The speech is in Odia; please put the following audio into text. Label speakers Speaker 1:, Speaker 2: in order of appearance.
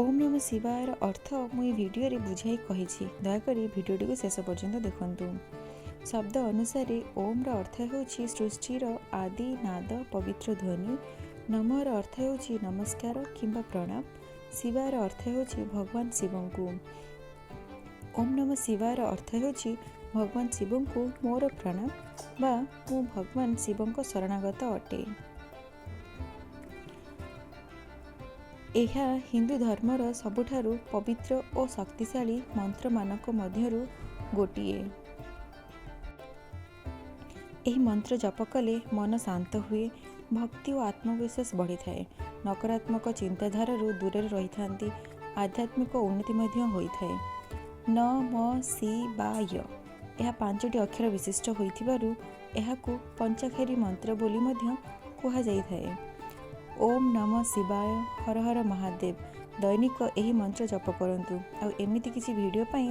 Speaker 1: ଓମ୍ ନମଃ ଶିବାୟର ଅର୍ଥ ମୁଁ ଏହି ଭିଡ଼ିଓରେ ବୁଝାଇ କହିଛି। ଦୟାକରି ଭିଡ଼ିଓଟିକୁ ଶେଷ ପର୍ଯ୍ୟନ୍ତ ଦେଖନ୍ତୁ। ଶବ୍ଦ ଅନୁସାରେ ଓମ୍ର ଅର୍ଥ ହେଉଛି ସୃଷ୍ଟିର ଆଦି ନାଦ, ପବିତ୍ର ଧ୍ୱନି। ନମଃର ଅର୍ଥ ହେଉଛି ନମସ୍କାର କିମ୍ବା ପ୍ରଣାମ। ଶିବାର ଅର୍ଥ ହେଉଛି ଭଗବାନ ଶିବଙ୍କୁ। ଓମ୍ ନମଃ ଶିବାୟର ଅର୍ଥ ହେଉଛି ଭଗବାନ ଶିବଙ୍କୁ ମୋର ପ୍ରଣାମ ବା ମୁଁ ଭଗବାନ ଶିବଙ୍କ ଶରଣାଗତ ଅଟେ। ଏହା ହିନ୍ଦୁ ଧର୍ମର ସବୁଠାରୁ ପବିତ୍ର ଓ ଶକ୍ତିଶାଳୀ ମନ୍ତ୍ରମାନଙ୍କ ମଧ୍ୟରୁ ଗୋଟିଏ। ଏହି ମନ୍ତ୍ର ଜପ କଲେ ମନ ଶାନ୍ତ ହୁଏ, ଭକ୍ତି ଓ ଆତ୍ମବିଶ୍ୱାସ ବଢ଼ିଥାଏ, ନକାରାତ୍ମକ ଚିନ୍ତାଧାରାରୁ ଦୂରରେ ରହିଥାନ୍ତି, ଆଧ୍ୟାତ୍ମିକ ଉନ୍ନତି ମଧ୍ୟ ହୋଇଥାଏ। ନ ମ ଶି ବା ୟ, ଏହା 5ଟି ଅକ୍ଷର ବିଶିଷ୍ଟ ହୋଇଥିବାରୁ ଏହାକୁ ପଞ୍ଚାକ୍ଷରୀ ମନ୍ତ୍ର ବୋଲି ମଧ୍ୟ କୁହାଯାଇଥାଏ। ଓମ୍ ନମଃ ଶିବାୟ, ହର ହର ମହାଦେବ। ଦୈନିକ ଏହି ମନ୍ତ୍ର ଜପ କରନ୍ତୁ ଆଉ ଏମିତି କିଛି ଭିଡ଼ିଓ ପାଇଁ